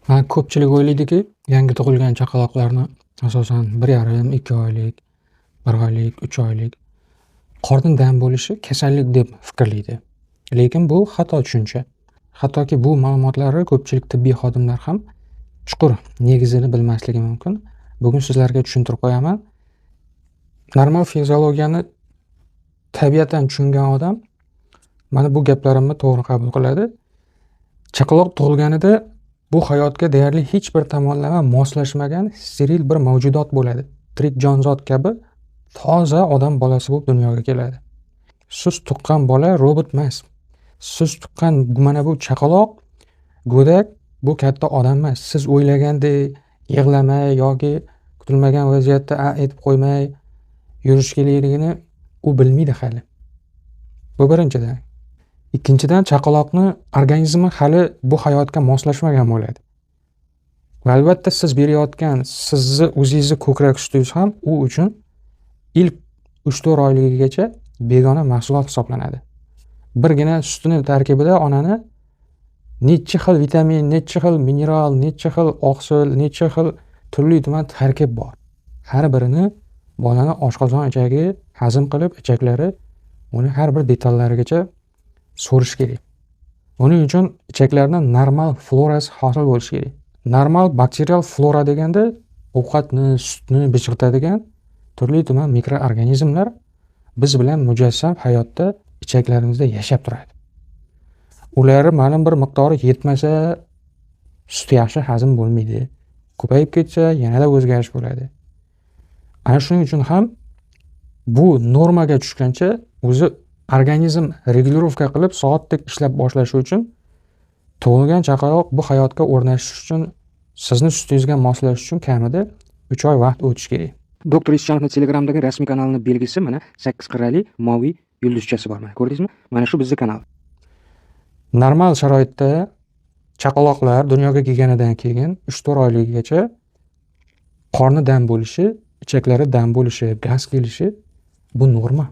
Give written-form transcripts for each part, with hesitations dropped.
Ko'pchilik o'ylaydiki, yangi tug'ilgan chaqaloqlarni asosan 1,5, 2 oylik, 1 oylik, 3 oylik qorni dam bo'lishi kasallik deb fikrlaydi. Lekin bu xato tushuncha. Hattoki bu ma'lumotlarni ko'pchilik tibbiy xodimlar ham chuqur negizini bilmasligi mumkin. Bugun sizlarga tushuntirib qo'yaman. Normal fiziologiyani tabiatan tushungan odam mana bu gaplarimni to'g'ri qabul qiladi. Chaqaloq tug'ilganida bu hayotga deyarli hech bir tomonlama moslashmagan steril bir mavjudot bo'ladi. Tirik jonzot kabi toza odam bolasi bo'lib dunyoga keladi. Siz tuqqan bola robot emas. Siz tuqqan mana bu chaqaloq, go'dak bu katta odam emas. Siz o'ylagandek yig'lamay yoki kutilmagan vaziyatda a etib qo'ymay yurish kerakligini u bilmaydi hali. Bu birinchidan. Ikkinchidan, chaqaloqni organizmi hali bu hayotga moslashmagan bo'ladi. Va albatta siz berayotgan sizni o'zingizni ko'krak sutingiz ham u uchun ilk 3-4 oyligigacha begona mahsulot hisoblanadi. Birgina sutini tarkibida onani necha xil vitamin, necha xil mineral, necha xil oqsil, necha xil turli tuman tarkib bor. Har birini bolani oshqozon ichagi hazm qilib, ichaklari uni har bir detallarigacha so'rish kerak. Buning uchun ichaklarni normal florasi hosil bo'lishi kerak. Normal bakterial flora deganda ovqatni, sutni bijg'itadigan turli tuman mikroorganizmlar biz bilan mujassam hayotda ichaklarimizda yashab turadi. Ular ma'lum bir miqdori yetmasa sut yaxshi hazm bo'lmaydi. Ko'payib ketsa yanada o'zgarish bo'ladi. Ana shuning uchun ham bu normaga tushgancha o'zi organizm regulirovka qilib soatdek ishlab boshlashi uchun tug'ilgan chaqaloq bu hayotga o'rnashish uchun sizni sutingizga moslashish uchun kamida 3 oy vaqt o'tishi kerak. Doktor Esjanovning Telegramdagi rasmiy kanalining belgisi mana 8 qirrali moviy yulduzchasi bor, mana ko'rdingizmi? Mana shu bizning kanal. Normal sharoitda chaqaloqlar dunyoga kelganidan keyin 3-4 oyligigacha qorni dam bo'lishi, ichaklari dam bo'lishi, gaz kelishi bu norma.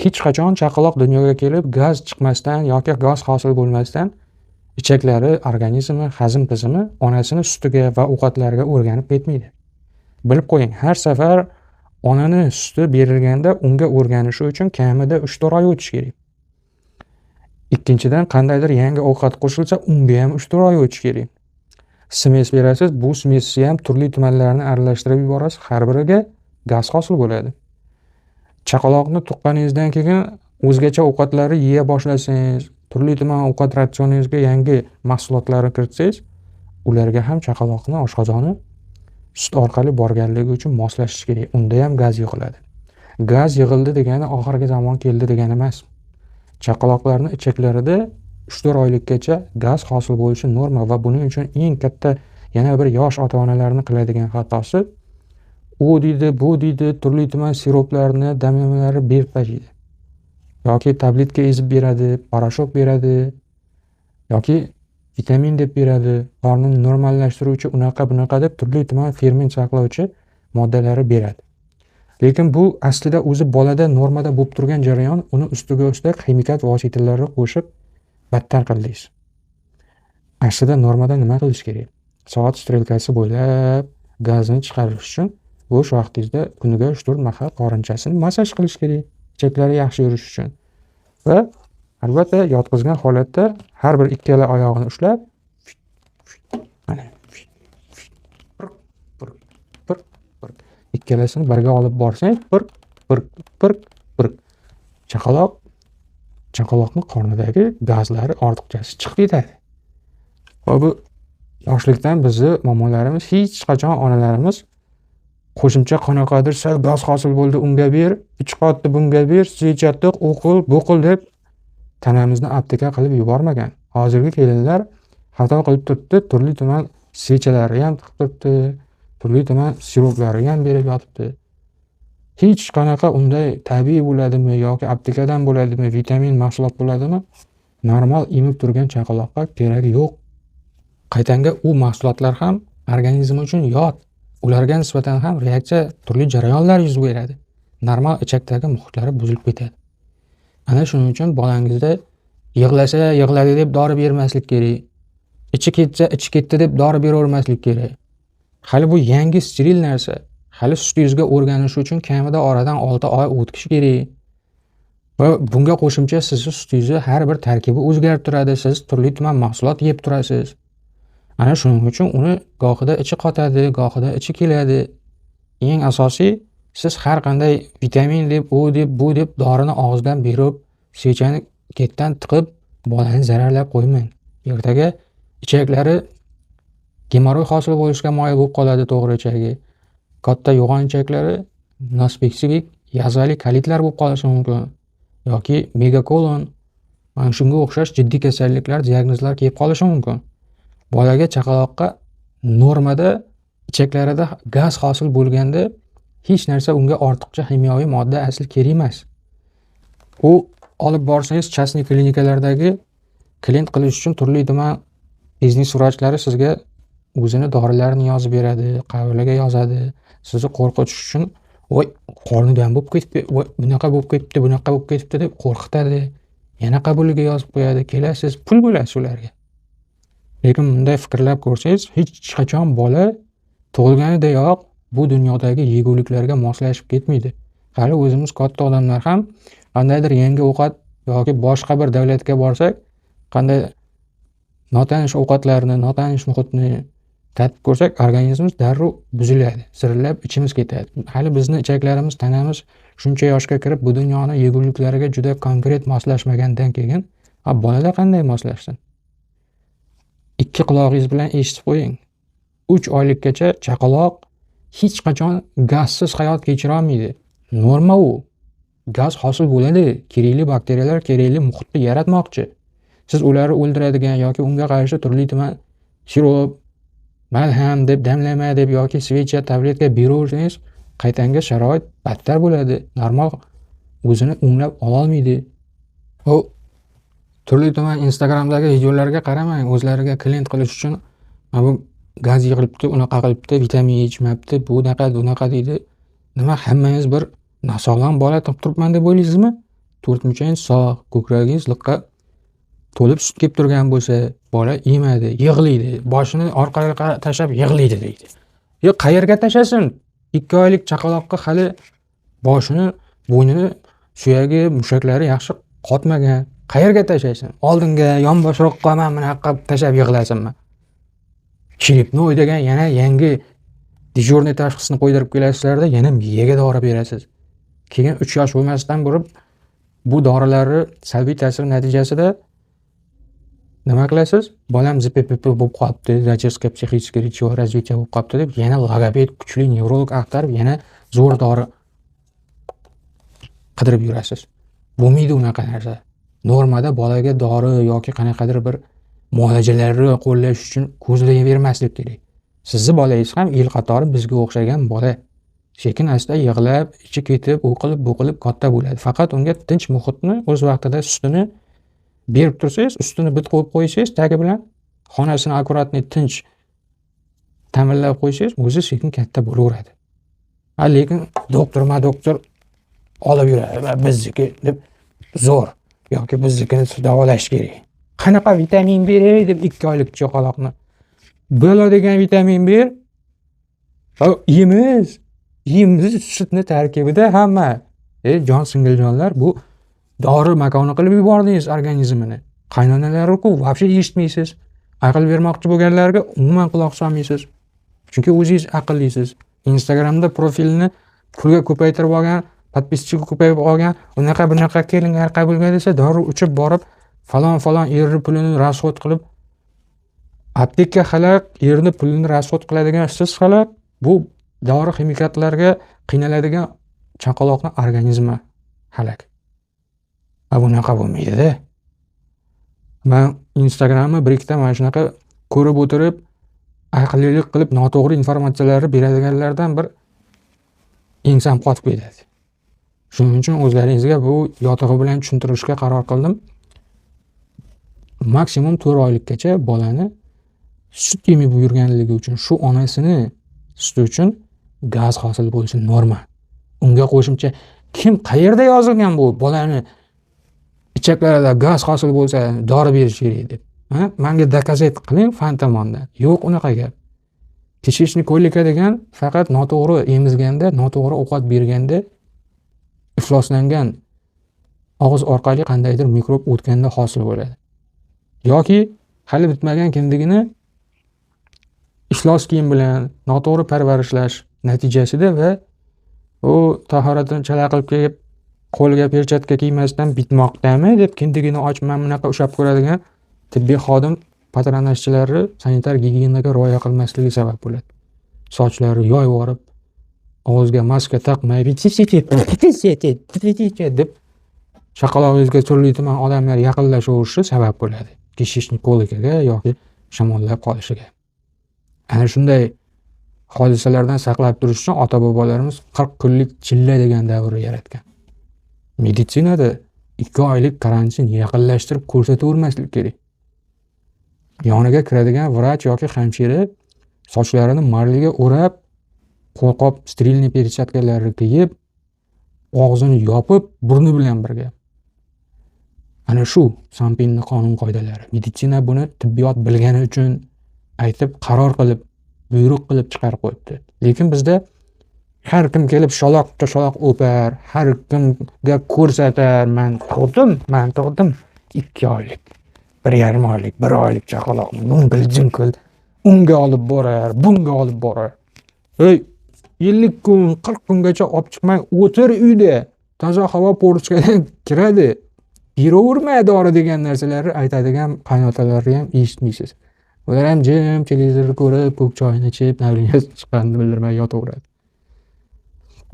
Hech qachon chaqaloq dunyoga kelib gaz chiqmasdan yoki gaz hosil bo'lmasdan ichaklari, organizmi, hazm tizimi onasini sutiga va ovqatlariga o'rganib ketmaydi. Bilib qo'ying, har safar onani suti berilganda unga o'rganishi uchun kamida 3-4 oy o'tishi kerak. Ikkinchidan, qandaydir yangi ovqat qo'shilsa, unga ham 3-4 oy o'tishi kerak. Smes berasiz, bu smesni ham turli tumanlarni aralashtirib yuborasiz, har biriga gaz hosil bo'ladi. Chaqaloqni tuqqaningizdan keyin o'zgacha ovqatlarni yeya boshlasangiz, turli tuman ovqat ratsioningizga yangi mahsulotlarni kiritsangiz, ularga ham chaqaloqni oshqozoni sut orqali borganligi uchun moslashish kerak. Unda ham gaz yig'iladi. Gaz yig'ildi degani oxirgi zamon keldi degani emas. Chaqaloqlarning ichaklarida 3-4 oylikgacha gaz hosil bo'lishi norma va buning uchun eng katta yana bir yosh ota-onalarning qiladigan xatosi u deydi, bu deydi, turli tuman siroplarni, damlamalarni berib tashlaydi. Yoki tabletka ezib beradi, parashok beradi yoki vitamin deb beradi, qornini normallashtiruvchi unaqa bunaqa deb turli tuman ferment saqlovchi moddalari beradi. Lekin bu aslida o'zi bolada normada bo'lib turgan jarayon, uni ustiga ustak ximikat vositalari qo'shib battar qildingiz. Aslida normada nima qilish kerak? Soat strelkasi bo'ylab gazni chiqarish uchun bo'sh vaqtingizda kuniga 3-4 mahal qorinchasini massaj qilish kerak, ichaklari yaxshi yurish uchun. Va albatta yotqizgan holatda har bir ikkala oyog'ini ushlab mana bir bir bir bir ikkalasini birga olib borsangiz bir bir bir bir chaqaloqning qornidagi gazlari ortiqchasi chiqib ketadi. Va bu yoshlikdan bizni momolarimiz hech qachon onalarimiz qo'shimcha qanaqadir sal gaz hosil bo'ldi unga ber, ich qotdi bunga ber, sechatiq, u qil, bu qil deb tanamizni apteka qilib yubormagan. Hozirgi kelinlar xato qilib turibdi, turli tuman sechalari ham tiqib turibdi, turli tuman siroplari ham berib yotibdi. Hech qanaqa unday tabiiy bo'ladimi yoki aptekadan bo'ladimi, vitamin mahsulot bo'ladimi, normal emib turgan chaqaloqqa keragi yo'q. Qaytanga u mahsulotlar ham organizm uchun yot. Ularga nisbatan ham reaksiya, turli jarayonlar yuz beradi. Normal ichakdagi muhitlari buzilib ketadi. Ana shuning uchun bolangizda yig'lasa yig'ladi deb dori bermaslik kerak. Ichi ketsa, ichi ketdi deb dori beravermaslik kerak. Hali bu yangi steril narsa. Hali sutingizga o'rganishi uchun kamida oradan 6 oy o'tishi kerak. Va bunga qo'shimcha sizni sutingizni har bir tarkibi o'zgarib turadi. Siz turli tuman mahsulot yeb turasiz. Ana shuning uchun uni gohida ichi qotadi, gohida ichi keladi. Eng asosiy, siz har qanday vitamin deb, u deb, bu deb dorini og'izdan berib, svechani ketdan tiqib bolani zararlab qo'ymang. Ertaga ichaklari gemoroy hosil bo'lishga moyil bo'lib qoladi, to'g'ri ichagi. Katta yo'g'on ichaklari nospetsifik yazvali kolitlar bo'lib qolishi mumkin yoki megakolon, mana shunga o'xshash jiddiy kasalliklar, diagnozlar kelib qolishi mumkin. Bolaga, chaqaloqqa normada ichaklarida gaz hosil bo'lganda hech narsa unga ortiqcha kimyoviy modda asli kerak emas. U olib borsangiz частный klinikalardagi klient qilish uchun turli tuman biznes vrachlari sizga o'zini dorilarini yozib beradi, qabuliga yozadi. Sizni qo'rqitish uchun, voy qorni dam bo'lib ketdi, voy bunaqa bo'lib ketdi, bunaqa bo'lib ketdi deb qo'rqitadi. Yana qabuliga yozib qo'yadi, kelasiz, pul bo'lasiz ularga. Lekin bunday fikrlab ko'rsangiz, hech qachon bola tug'ilganidayoq bu dunyodagi yeguliklarga moslashib ketmaydi. Hali o'zimiz katta odamlar ham qandaydir yangi ovqat yoki boshqa bir davlatga borsak, qanday notanish ovqatlarni, notanish muhitni tatib ko'rsak, organizmimiz darrov buziladi, zirillab ichimiz ketadi. Hali bizni ichaklarimiz, tanamiz shuncha yoshga kirib bu dunyoni yeguliklariga juda konkret moslashmagandan keyin, bolalar qanday moslashsin? Ikki qulog'ingiz bilan eshitib qo'ying. 3 oylikgacha chaqaloq hech qachon gazsiz hayot kechira olmaydi. Norma u. Gaz hosil bo'ladi. Kerakli bakteriyalar kerakli muhitni yaratmoqchi. Siz ularni o'ldiradigan yoki unga qarshi turli tuman sirop, malham deb, damlama deb yoki svecha, tabletka beraversangiz, qaytanga sharoit battar bo'ladi. Normal o'zini o'nglab ololmaydi. U turli tuman Instagramdagi videolarga qaramang, o'zlariga klient qilish uchun mana bu gaz yig'ilibdi, unaqa qilibdi, vitamin yetishmabdi, bunaqa, bunaqa deydi. Nima, hammangiz bir nosog'lom bola tug'ib turibman deb o'ylaysizmi? 4 muchangiz sog', ko'kragingiz liqqa to'lib sut kelib turgan bo'lsa, bola yemadi, yig'laydi, boshini orqaga tashlab yig'laydi deydi. Yo, qayerga tashlasin? 2 oylik chaqaloqqa hali boshini, bo'ynini, suyagi, mushaklari yaxshi qotmagan. Qayerga tashlaysan? Oldinga, yonboshroqqa mana bunaqa qilib tashlab yig'lasinmi? Chiripnoy degan yana yangi dejurniy tashxisni qo'ydirib kelasizlarda, yana miyaga dori berasiz. Keyin 3 yosh bo'lmasdan burib bu dorilarni salbiy ta'siri natijasida nima qilasiz? Bolam ZPPP bo'lib qolibdi, задержка психического речевого развития bo'lib qolibdi deb yana logoped, kuchli nevrolog axtarib, yana zo'r dori qidirib yurasiz. Bo'lmaydi unaqa narsa. Normada bolaga dori yoki qanaqadir bir muolajalarni qo'llash uchun ko'zlayvermaslik kerak. Sizni bolangiz ham el qatori bizga o'xshagan bola. Sekin asta yig'lab, ichi ketib, u qilib, bu qilib katta bo'ladi. Faqat unga tinch muhitni, o'z vaqtida sutini berib tursangiz, ustini bit qo'yib qo'ysangiz, tagi bilan xonasini akkuratniy tinch ta'minlab qo'ysangiz, o'zi sekin katta bo'laveradi. Ha, lekin doktorma doktor olib yuradi, bizniki deb zo'r yoki biznikini davolash kerak. Qanaqa vitamin beray deb 2 oylik chaqaloqni. Balo degan vitamin ber. Ha, yemiz. Yemiz sutni tarkibida hamma. Jon singiljonlar, bu dori makoni qilib yubordingiz organizmini. Qaynonalari-ku вообще eshitmaysiz. Aql bermoqchi bo'lganlarga umuman quloq solmaysiz. Chunki o'zingiz aqllisiz. Instagramda profilini pulga ko'paytirib olgan, podpisчик ko'payib olgan, unaqa bunaqa kelinglar qabulga desa, darrov uchib borib falon falon erni pulini rasxod qilib, apteka xalaq, erni pulini rasxod qiladigan siz xalaq, bu dori ximikatlarga qiynaladigan chaqaloqni organizmi halak. Ha, bunaqa bo'lmaydi-da. Men Instagramni bir ikkita mana shunaqa ko'rib o'tirib, aqllilik qilib noto'g'ri informatsiyalarni beradiganlardan bir ensam qotib ketadi. Shuning uchun o'zlaringizga bu yotig'i bilan tushuntirishga qaror qildim. Maksimum 4 oylikgacha bolani sut yemay yurganligi uchun, shu onasini suti uchun gaz hosil bo'lishi norma. Unga qo'shimcha kim qayerda yozilgan bu bolani ichaklarida gaz hosil bo'lsa dori berish kerak deb. Ha, menga доказать qiling fan tomondan. Yo'q unaqa gap. Кишечный колика degan faqat noto'g'ri emizganda, noto'g'ri ovqat berganda ifloslangan og'iz orqali qandaydir mikrob o'tganda hosil bo'ladi. Yoki hali bitmagan kindigini iflos kiyim bilan noto'g'ri parvarishlash natijasida va u tahoratini chala qilib kelib qo'liga perchatka kiymasdan bitmoqdami deb kindigini ochib mana bunaqa ushlab ko'radigan tibbiy xodim patronajchilari sanitar gigiyenaga rioya qilmasligi sabab bo'ladi. Sochlari yoyib yuborib, og'izga maska taqmay deb chaqalog'ingizga turli tuman odamlar yaqinlashaverishi sabab bo'ladi. Кишечный колика ga yoki shamollab qolishiga. Ana shunday hodisalardan saqlab turish uchun ota-bobolarimiz 40 kunlik chilla degan davrni yaratgan. Meditsinada 2 oylik karantin yaqinlashtirib ko'rsatavermaslik kerak. Yoniga kiradigan vrach yoki hamshira sochlarini marliga o'rab, qo'lqop sterilniy perchatkalarni kiyib, og'zini yopib, burni bilan birga. Ana shu Sanpinni qonun qoidalari. Meditsina buni tibbiyot bilgani uchun aytib, qaror qilib, buyruq qilib chiqarib qo'yibdi. Lekin bizda har kim kelib shaloq-shaloq o'par, har kimga ko'rsatar, men tug'dim, men tug'dim 2 oylik, 1,5 oylik, 1 oylik chaqaloqni jinkil unga olib borar, bunga olib borar. Ey, 50 kun, 40 kungacha olib chiqmay o'tir uyda. Toza havo porchkadan kiradi. Beraverma dori degan narsalarni aytadigan qaynotalarni ham eshitmaysiz. Ular ham jim televizorni ko'rib, ko'k choyini ichib, davliniyasi chiqqanini bildirmay yotaveradi.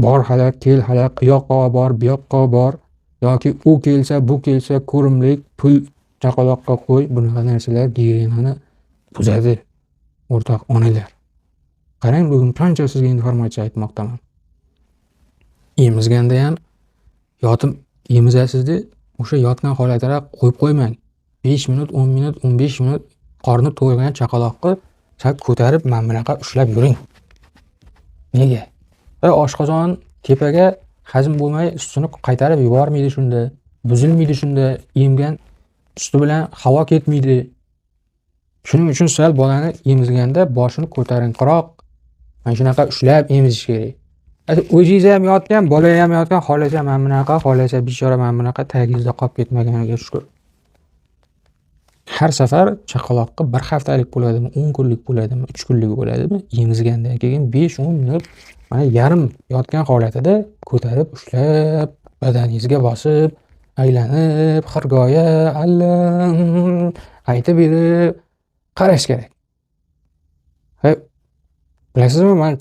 Bor hali, kel hali, u yoqqa bor, bu yoqqa bor yoki u kelsa, bu kelsa ko'rimlik pul chaqaloqqa qo'y, bunaqa narsalar gigiyenani buzadi. O'rtoq onalar. Qarang, bugun qancha sizga informatsiya aytmoqdaman. Emizganda ham yotib emizasizda, o'sha yotgan holatida qo'yib qo'ymang. 5 minut, 10 minut, 15 minut qorni to'ygan chaqaloqni sal ko'tarib mana bunaqa ushlab yuring. Nega? Oshqozon tepaga hazm bo'lmay ustini qaytarib yubormaydi shunda, buzilmaydi shunda, emgan usti bilan havo ketmaydi. Shuning uchun sal bolani emizganda boshini ko'tarinqiroq mana shunaqa ushlab emizish kerak. O'zingiz ham yotgan, bola ham yotgan, xohlasa mana bunaqa, xohlasa bechora mana bunaqa tagingizda qolib ketmaganiga shukr. Har safar chaqaloqqa 1 haftalik bo'ladimi, 10 kunlik bo'ladimi, 3 kunlik bo'ladimi, emizgandan keyin 5-10 minut mana yarim yotgan holatida ko'tarib ushlab, badaningizga bosib, aylanib, xirgoya, alla aytib berib qarash kerak. Bilasizmi, men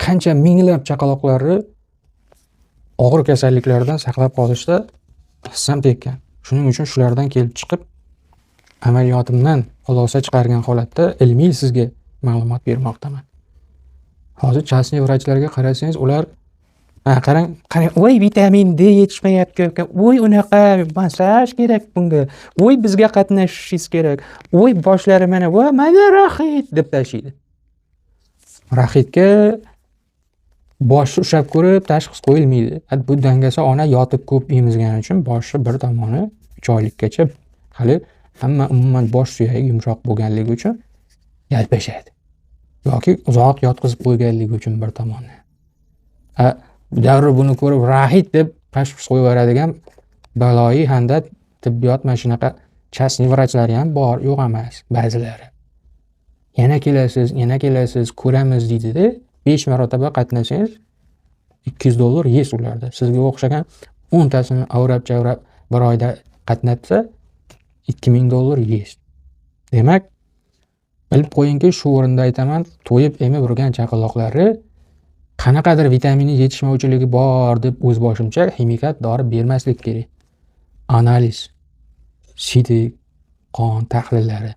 qancha minglab chaqaloqlarni og'ir kasalliklardan saqlab qolishda hissam tekkan. Shuning uchun shulardan kelib chiqib amaliyotimdan xulosa chiqargan holatda ilmiy sizga ma'lumot bermoqdaman. Hozir частный vrachlarga qarasangiz, ular qarang, qarang, voy vitamin D yetishmayapti, voy unaqa massaj kerak bunga, voy bizga qatnashishingiz kerak, voy boshlari mana, voy mana raxit deb tashiydi. Raxitga boshni ushlab ko'rib tashxis qo'yilmaydi. Bu dangasa ona yotib ko'p emizgani uchun boshi bir tomoni 3 oylikgacha hali hamma umuman bosh suyagi yumshoq bo'lganligi uchun yalpashadi. Yoki uzoq yotqizib qo'yganligi uchun bir tomonni. Darrov buni ko'rib raxit deb tashxis qo'yib yuboradigan baloyi hamda tibbiyot mana shunaqa частный vrachlari ham bor, yo'q emas ba'zilari. Yana kelasiz, yana kelasiz, ko'ramiz deydi-da, 5 marotaba qatnasangiz $200 yes ularda. Sizga o'xshagan 10 tasini avrab-chavrab bir oyda qatnatsa $2000 yes. Demak, bilib qo'yingki, shu o'rinda aytaman, to'yib emib yurgan chaqaloqlari qanaqadir vitamini yetishmovchiligi bor deb o'z boshimcha ximikat dori bermaslik kerak. Analiz, sidik, qon tahlillari.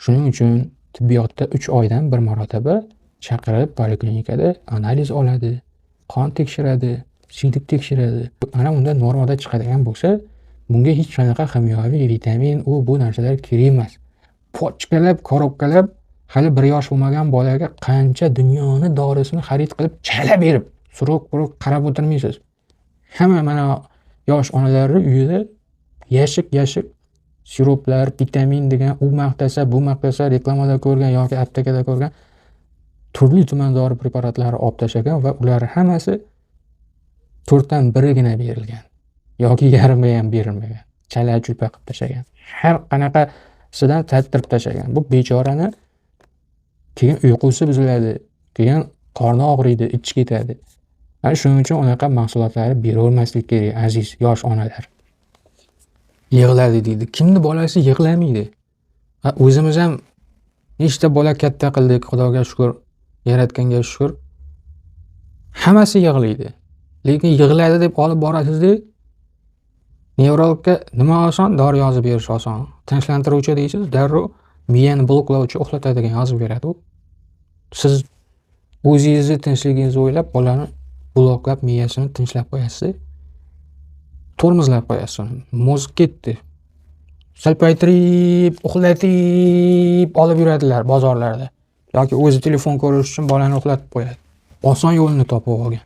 Shuning uchun tibbiyotda 3 oydan bir marotaba chaqirib poliklinikada analiz oladi, qon tekshiradi, siydik tekshiradi. Ana unda normada chiqadigan bo'lsa, bunga hech qanaqa ximyoviy vitamin, u bu narsalar kerak emas. Pochkalab, korobkalab hali 1 yosh bo'lmagan bolaga qancha dunyoni dorisini xarid qilib chala berib, suruq-puruq qarab o'tirmaysiz. Hamma mana yosh onalarni uyida yashik-yashik Siroplar, vitamin degan, u maqtasa, bu maqtasa, reklamada ko'rgan yoki aptekada ko'rgan turli tuman dori preparatlari olib tashlagan va ular hammasi 1/4 berilgan yoki yarmi ham berilmagan. Chala chulpa qilib tashlagan. Har qanaqasidan tattirib tashlagan. Bu bechorani keyin uyqusi buziladi, keyin qorni og'riydi, ichi ketadi. Ana shuning uchun unaqa mahsulotlarni beravermaslik kerak, aziz yosh onalar. Yig'ladi deydi. Kimni bolasi yig'lamaydi? O'zimiz ham nechta bola katta qildik, Xudoga shukr, yaratganga shukr. Hammasi yig'laydi. Lekin yig'ladi deb olib borasiz-da, nevrologga nima oson? Dori yozib berish oson. Tinchlantiruvchi deysiz, darrov miyani bloklovchi, uxlatadigan yozib beradi u. Siz o'zingizni tinchligingizni o'ylab, bolani bloklab, miyasini tinchlab qo'yasiz. Tormozlab qo'yasiz uni. Mozg ketdi. Salpaytirib, uxlatib olib yuradilar bozorlarda. Yoki o'zi telefon ko'rish uchun bolani uxlatib qo'yadi. Oson yo'lini topib olgan.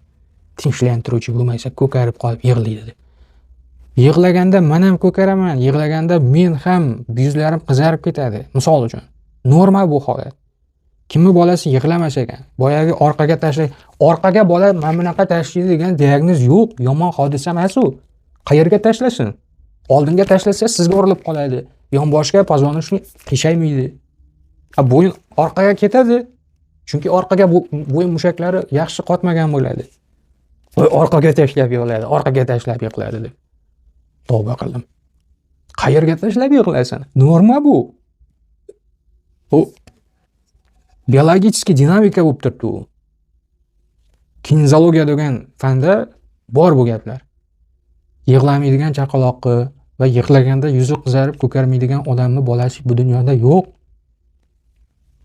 Tinchlantiruvchi bo'lmasa ko'karib qolib yig'laydi deb. Yig'laganda men ham ko'karaman, yig'laganda men ham yuzlarim qizarib ketadi. Misol uchun, normal bu holat. Kimni bolasi yig'lamas ekan? Boyagi orqaga tashlay, orqaga bola mana bunaqa tashlaydi degan diagnoz yo'q, yomon hodisa emas u. Qayerga tashlasin? Oldinga tashlasa sizga urilib qoladi. Yonboshga позвоночник qiyshaymaydi. Bo'yin orqaga ketadi. Chunki orqaga bo'yin mushaklari yaxshi qotmagan bo'ladi. Voy, orqaga tashlab yig'ladi, orqaga tashlab yig'ladi deb. Tavba qildim. Qayerga tashlab yig'lasin? Norma bu. Bu biologik dinamika bo'lib turibdi u. Kinezologiya degan fanda bor bu gaplar. Yig'lamaydigan chaqaloqni va yig'laganda yuzi qizarib ko'karmaydigan odamni bolasi bu dunyoda yo'q.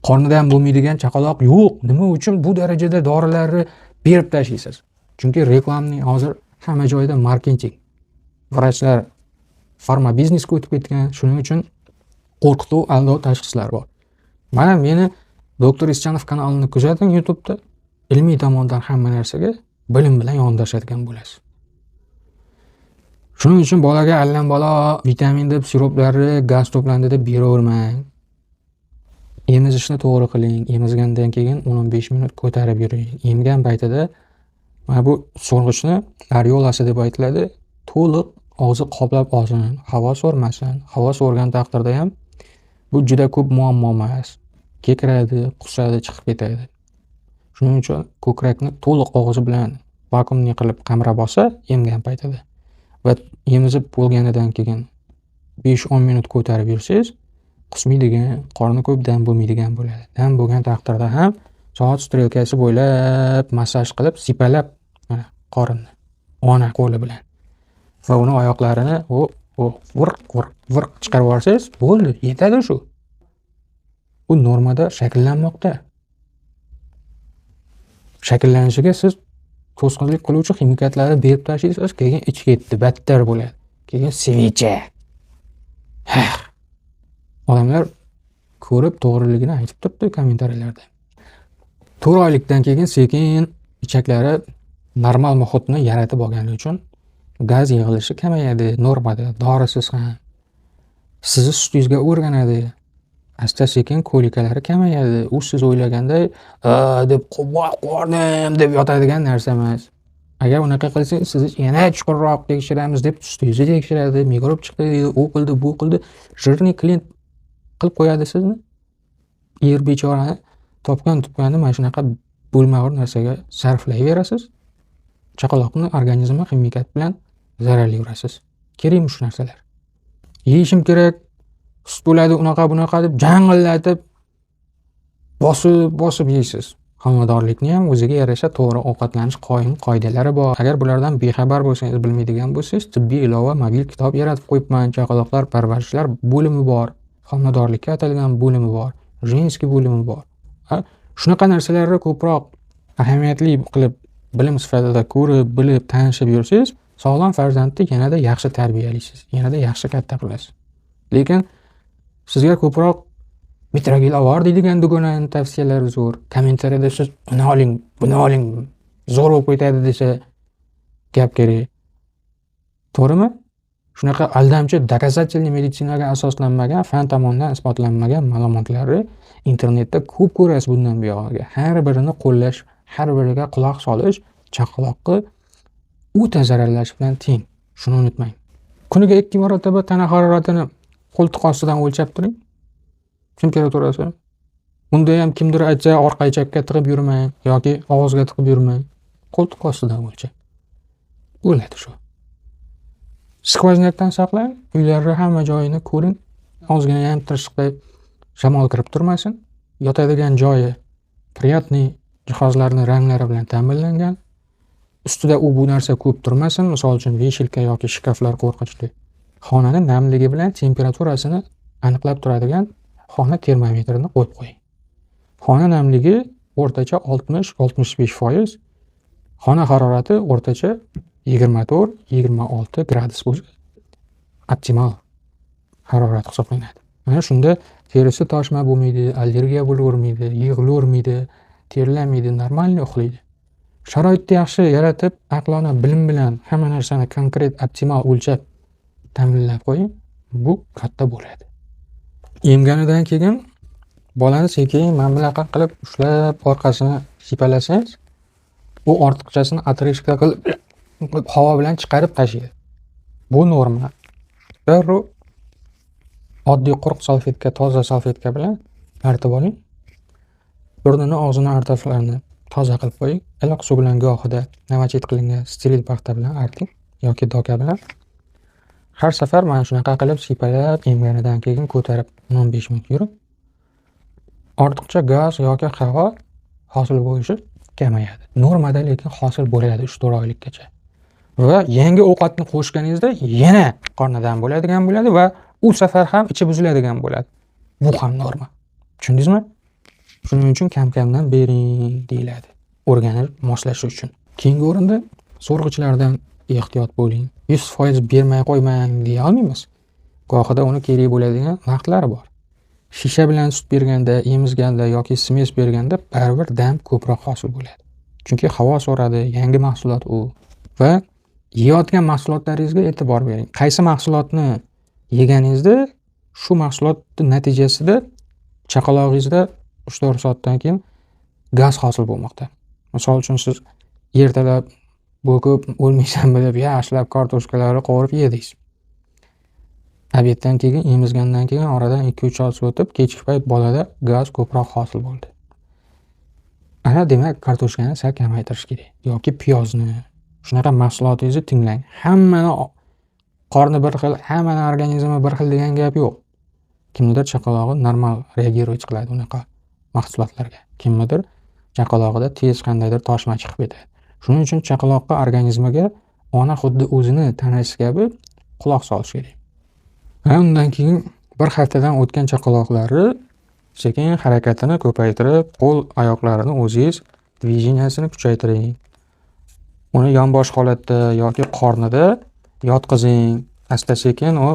Qornida ham bo'lmaydigan chaqaloq yo'q. Nima uchun bu darajada dorilarni berib tashlaysiz? Chunki reklamning hozir hamma joyda marketing. Vrachlar farma biznesga o'tib ketgan, shuning uchun qo'rqituv, aldov tashxislar bor. Mana meni Doktor Ischanov kanalini kuzating YouTube'da. Ilmiy tomondan hamma narsaga bilim bilan yondashadigan bo'lasiz. Shuning uchun bolaga allambalo vitamin deb siroplari, gaz to'plandi deb beravermang. Emizishni to'g'ri qiling. Emizgandan keyin 10-15 minut ko'tarib yuring. Emgan paytida mana bu so'rg'ichni areolasi deb aytiladi. To'liq og'zi qoplab olsin, havo so'rmasin. Havo so'rgan taqdirda ham bu juda ko'p muammo emas. Kekiradi, qusadi, chiqib ketadi. Shuning uchun ko'krakni to'liq og'zi bilan vakuumli qilib qamrab olsa emgan paytida va emizib bo'lganidan keyin 5-10 minut ko'tarib yursangiz, qusmaydigan, qorni ko'p dam bo'lmaydigan bo'ladi. Dam bo'lgan taqdirda ham soat strelkasi bo'ylab massaj qilib, sipalab mana qorinni ona qo'li bilan va uni oyoqlarini u virq virq virq chiqarib yuborsangiz bo'ldi, yetadi shu. Bu normada shakllanmoqda. Shakllanishiga siz to'sqinlik qiluvchi ximikatlarni berib tashlaysiz, keyin ichi ketdi, battar bo'ladi. Keyin svecha. Odamlar ko'rib to'g'riligini aytib turibdi kommentariyalarda. 4 oylikdan keyin sekin ichaklari normal muhitni yaratib olgani uchun gaz yig'ilishi kamayadi normada, dorisiz ham. Sizni sutingizga o'rganadi. Asta sekin kolikalari kamayadi. U siz o'ylaganday deb qornim deb yotadigan narsa emas. Agar unaqa qilsangiz, sizni yana chuqurroq tekshiramiz deb sutingizni tekshiradi, mikrob chiqdi deydi, u qildi, bu qildi. Жирный klient qilib qo'yadi sizni. Er bechorani topgan tupganini mana shunaqa bo'lmag'ur narsaga sarflayverasiz. Chaqaloqni organizmi ximikat bilan zararlayverasiz. Kerakmi shu narsalar? Yeyishim kerak, sut bo'ladi, unaqa bunaqa deb jang'illatib bosib bosib yeysiz. Homiladorlikni ham o'ziga yarasha to'g'ri ovqatlanish qoim qoidalari bor. Agar bulardan bexabar bo'lsangiz, bilmaydigan bo'lsangiz, tibbiy ilova mobil kitob yaratib qo'yibman. Chaqaloqlar parvarishlar bo'limi bor, homiladorlikka atalgan bo'limi bor, женский bo'limi bor. Shunaqa narsalarni ko'proq ahamiyatli qilib bilim sifatida ko'rib, bilib, tanishib yursangiz, sog'lom farzandni yanada yaxshi tarbiyalaysiz, yanada yaxshi katta qilasiz. Lekin sizga ko'proq mitragil avor deydigan dugonaning tavsiyalari zo'r. Kommentariyada siz uni oling, buni oling, zo'r bo'lib ketadi desa gap kerak. To'g'rimi? Shunaqa aldamchi доказательный meditsinaga asoslanmagan, fan tomonidan isbotlanmagan ma'lumotlarni internetda ko'p ko'rasiz bundan buyog'iga. Har birini qo'llash, har biriga quloq solish chaqaloqni o'ta zararlash bilan teng. Shuni unutmang. Kuniga 2 marotaba tana haroratini qo'ltiq ostidan o'lchab turing. Temperaturasi. Unda ham kimdir aytsa orqa ichakka tiqib yurmang yoki og'izga tiqib yurmang. Qo'ltiq ostidan o'lchang. O'ladi shu. Сквозняк dan saqlang, uylarni hamma joyini ko'ring. Ozgina ham tirishqday shamol kirib turmasin. Yotadigan joyi приятный jihozlarni ranglari bilan ta'minlangan. Ustida u bu narsa ko'p turmasin, misol uchun вешалка yoki shkaflar qo'rqinchli. Xonani namligi bilan temperaturasini aniqlab turadigan xona termometrini qo'yib qo'ying. Xona namligi o'rtacha 60-65%, xona harorati o'rtacha 24-26 gradus bo'lsa optimal harorat hisoblanadi. Mana shunda terisi toshma bo'lmaydi, allergiya bo'lavermaydi, yig'ilavermaydi, terlamaydi, normalniy uxlaydi. Sharoitni yaxshi yaratib, aqlona bilim bilan hamma narsani konkret optimal o'lchab ta'minlab qo'ying, bu katta bo'ladi. Emganidan keyin bolani sekin mana bunaqa qilib ushlab orqasini sipalasangiz, u ortiqchasini отрыжка qilib havo bilan chiqarib tashlaydi. Bu norma. Darrov oddiy quruq salfetka, toza salfetka bilan artib oling. Burnini, og'zini artaflarini toza qilib qo'ying. Iliq suv bilan gohida намочить qilingan steril paxta bilan arting yoki doka bilan. Har safar mana shunaqa qilib sipalab emganidan keyin ko'tarib 15 minut yurib, ortiqcha gaz yoki havo hosil bo'lishi kamayadi. Normada lekin hosil bo'ladi 3-4 oylikgacha. Va yangi ovqatni qo'shganingizda yana qornidan bo'ladigan bo'ladi va u safar ham ichi buziladigan bo'ladi. Bu ham norma. Tushundingizmi? Shuning uchun kam-kamdan bering deyiladi. O'rganib moslashish uchun. Keyingi o'rinda so'rg'ichlardan ehtiyot bo'ling. 100% bermay qo'ymang deya olmaymiz. Gohida uni kerak bo'ladigan vaqtlari bor. Shisha bilan sut berganda, emizganda yoki смесь berganda baribir dam ko'proq hosil bo'ladi. Chunki havo so'radi, yangi mahsulot u. Va yeyotgan mahsulotlaringizga e'tibor bering. Qaysi mahsulotni yeganingizda shu mahsulotning natijasida chaqalog'ingizda 3-4 soatdan keyin gaz hosil bo'lmoqda. Misol uchun siz ertalab bo'kib o'lmaysanmi deb yaxshilab kartoshkalarni qovurib yedingiz. Обед dan keyin emizgandan keyin oradan 2-3 soat o'tib kechki payt bolada gaz ko'proq hosil bo'ldi. Ana demak kartoshkani sal kamaytirish kerak yoki piyozni. Shunaqa mahsulotingizni tinglang. Hammani qorni bir xil, hammani organizmi bir xil degan gap yo'q. Kimnidir chaqalog'i normal реагировать qiladi unaqa mahsulotlarga. Kimnidir chaqalog'ida tez qandaydir toshma chiqib ketadi. Shuning uchun chaqaloqqa organizmiga ona xuddi o'zini tanasi kabi quloq solish kerak. Va undan keyin bir haftadan o'tgan chaqaloqlarni sekin harakatini ko'paytirib, qo'l oyoqlarini o'zingiz движения sini kuchaytiring. Uni yonbosh holatda yoki qornida yotqizing. Asta sekin u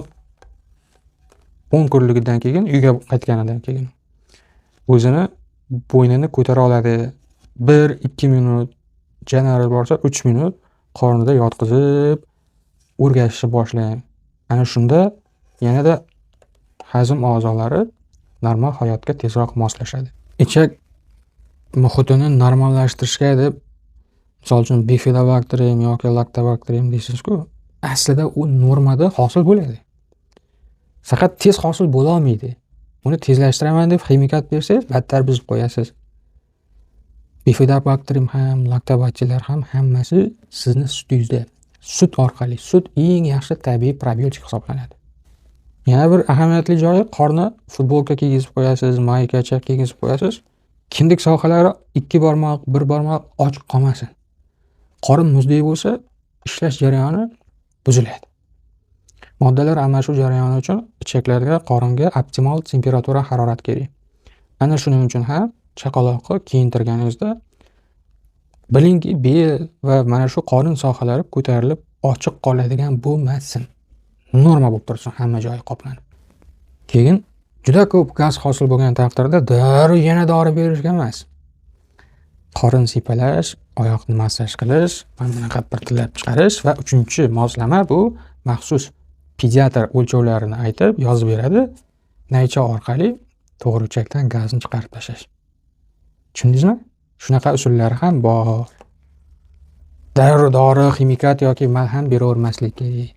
10 kunligidan keyin uyga qaytganidan keyin o'zini bo'ynini ko'tara oladi. 1-2 minut, janari borsa 3 minut qornida yotqizib o'rgatishni boshlang. Ana shunda yanada hazm a'zolari normal hayotga tezroq moslashadi. Ichak muhitini normallashtirishga deb misol uchun bifidobakterium yoki laktobakterium deysiz-ku, aslida u normada hosil bo'ladi. Faqat tez hosil bo'la olmaydi. Uni tezlashtiraman deb ximikat bersangiz, battar buzib qo'yasiz. Bifidobakterium ham, laktobakteriyalar ham hammasi sizni sutingizda. Sut orqali, sut eng yaxshi tabiiy probiotik hisoblanadi. Yana bir ahamiyatli joyi, qorni futbolka kiygizib qo'yasiz, maykacha kiygizib qo'yasiz. Kindik sohalari 2 barmoq, 1 barmoq ochiq qolmasin. Qorin muzdek bo'lsa, ishlash jarayoni buziladi. Moddalar almashuv jarayoni uchun ichaklarga, qoringa optimal temperatura, harorat kerak. Ana shuning uchun ham chaqaloqni kiyintirganingizda bilingki, bel va mana shu qorin sohalari ko'tarilib ochiq qoladigan bo'lmasin. Norma bo'lib tursin hamma joyi qoplanib. Keyin juda ko'p gaz hosil bo'lgan taqdirda darrov yana dori berishga emas. Qorin sipalash, oyoqni massaj qilish, mana bunaqa pirtillab chiqarish va 3-moslama bu maxsus Pediatr o'lchovlarini aytib, yozib beradi. Naycha orqali to'g'ri ichakdan gazni chiqarib tashlash. Tushundingizmi? Shunaqa usullari ham bor. Darrov dori, ximikat yoki malham beravermaslik kerak.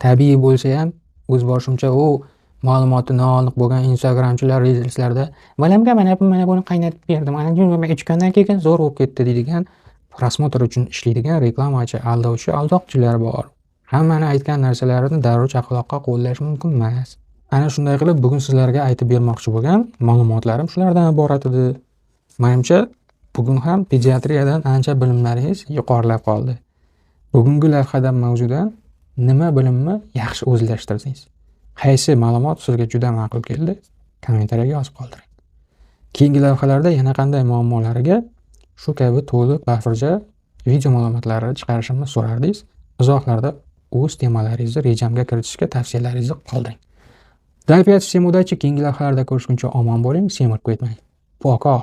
Tabiiy bo'lsa ham o'z boshimcha u ma'lumoti noaniq bo'lgan instagramchilar reelslarda "Bolamga mana buni qaynatib berdim, ana ichgandan keyin zo'r bo'lib ketdi" deydigan, просмотр uchun ishlaydigan reklamachi, aldovchi, aldoqchilar bor. Hammani aytgan narsalarini darrov chaqaloqqa qo'llash mumkin emas. Ana shunday qilib, bugun sizlarga aytib bermoqchi bo'lgan ma'lumotlarim shulardan iborat edi. Menimcha, bugun ham pediatriyadan ancha bilimlaringiz yuqorilab qoldi. Bugungi lavhadan, mavzudan nima bilimni yaxshi o'zlashtirdingiz? Qaysi ma'lumot sizga juda ma'qul keldi? Kommentariyaga yozib qoldiring. Keyingi lavhalarda yana qanday muammolariga shu kabi to'liq, bafurja video ma'lumotlari chiqarishimni so'rardingiz. Izohlarda o'z temalaringizni rejamga kiritishga tavsiyalaringizni qoldiring. До опять, всем удачи, keyingi lavhalarda ko'rishguncha omon bo'ling, semirib ketmang. Пока.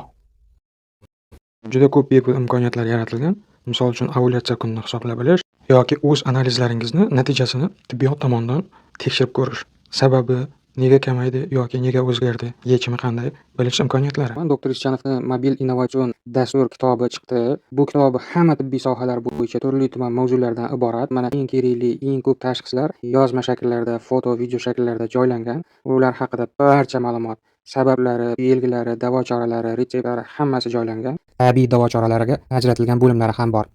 Juda ko'p bepul imkoniyatlar yaratilgan. Misol uchun, ovulyatsiya kunini hisoblab bilish yoki o'z analizlaringizni natijasini tibbiyot tomonidan tekshirib ko'rish. Sababi nega kamaydi yoki nega o'zgardi, yechimi qanday bilish imkoniyatlari. Doktor Ischanovni mobil innovatsion dastur kitobi chiqdi. Bu kitob hamma tibbiy sohalar bo'yicha turli tuman mavzulardan iborat. Mana, eng kerakli, eng ko'p tashxislar yozma shakllarda, foto, video shakllarda joylangan. Ular haqida barcha ma'lumot, sabablari, belgilari, davo choralari, retseptlari, hammasi joylangan. Tabiiy davo choralariga ajratilgan bo'limlari ham bor.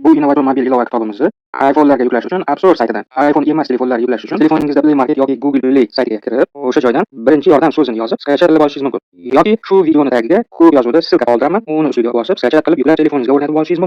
Bu innovatsion mobil ilova kitobimizni iPhone'larga yuklash uchun App Store saytidan, iPhone emas telefonlarga yuklash uchun telefoningizda Play Market yoki Google Play saytiga kirib, o'sha joydan "birinchi yordam" so'zini yozib, скачать qilib olishingiz mumkin. Yoki shu videoni tagiga ko'k yozuvda ссылка qoldiraman, uni ustiga bosib, скачать qilib yuklab, telefoningizga o'rnatib olishingiz mumkin.